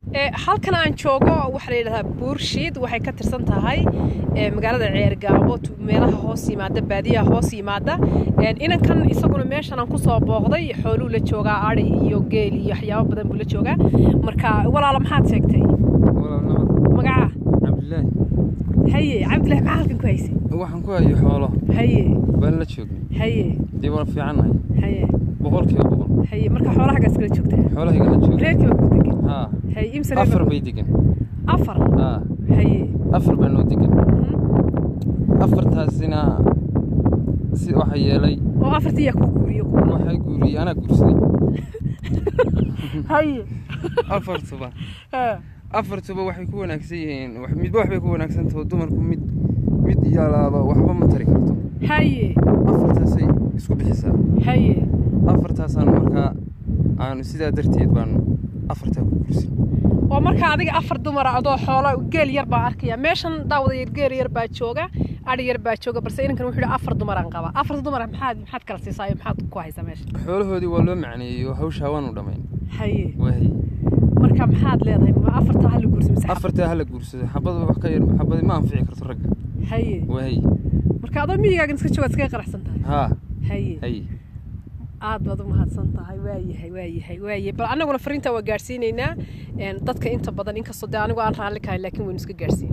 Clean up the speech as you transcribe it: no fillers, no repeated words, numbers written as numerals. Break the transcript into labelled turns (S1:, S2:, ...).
S1: Halkan aan joogo waxaa la yidhahdaa Buurshiid. Waxay ka tirsan tahay magaalada Ceergaabo, meelaha hoos yimaada, baadiyaha hoos yimaada. Inankan isaguna meeshan aan kusoo booqday xooluu la joogaa, ari iyo geel iyo waxyaabo badan buu la joogaa. Marka walaalo, maxaad sheegtay?
S2: Walaal, nabad.
S1: Magaca?
S2: Cabdilaahi.
S1: Haye Cabdillahi, maxaa halkan ku haysay?
S2: Waxaan ku hayo xoolo.
S1: Haye.
S2: Baan la joognay.
S1: Haye.
S2: Dee waan fiicannahay.
S1: Haye.
S2: 100%.
S1: Haye, marka xoolahagaas kala joogtaa?
S2: Xoolahayga la jooga.
S1: Reerkii baa ku degan?
S2: Haa.
S1: Haye, imse reer?
S2: Afar bay degan.
S1: Afar?
S2: Haa.
S1: Haye.
S2: Afar baa noo degan. Afartaasina si waxa yeelay
S1: Oo afartii yaa kuu guuriyo kuwa?
S2: Waxaa guuriyey, anaa guursaday.
S1: Haye.
S2: Afartuba afartuba waxay ku wanaagsan yihiin midba waxbay ku wanaagsan taho. Dumarku mid mid yalaaba waxba ma tari karto.
S1: Haye.
S2: Afartaasay isku bixisaa.
S1: Haye.
S2: Afartaasaanu markaa aanu sidaa darteed baanu afartaa ku guursan.
S1: Oo markaa adiga afar dumara adoo xoola, geel yar baa arkaya meeshan, daawada, geel yar baa jooga, ari yar baa jooga, balse inankan wuxuu yidhi afar dumaraan qaba. Afarta dumara maxaad kala siisaayo, maxaad ku haysaa meesha?
S2: Xoolahoodii waa loo macneeyey oo hawshaa waanu dhammayn.
S1: Haye.
S2: Wahay.
S1: Marka maxaad leedahay, ma afartaa hala guursa mise
S2: Afartaa hala guursado. Xabad wax ka yar, xabadi ma anfici karto ragga.
S1: Haye.
S2: Wahay.
S1: Marka adoo miyigaagan iska joogaad iskaga qanacsan tahay?
S2: Haa.
S1: Haye.
S2: Haye.
S1: Aad baad u mahadsan tahay. Waayahay, waayahay, waayahay. Bal annaguna fariintaa waa gaadhsiinaynaa dadka inta badan, inkastoo dee anigu aan raalli kahay, laakiin waynu iska gaadhsiin.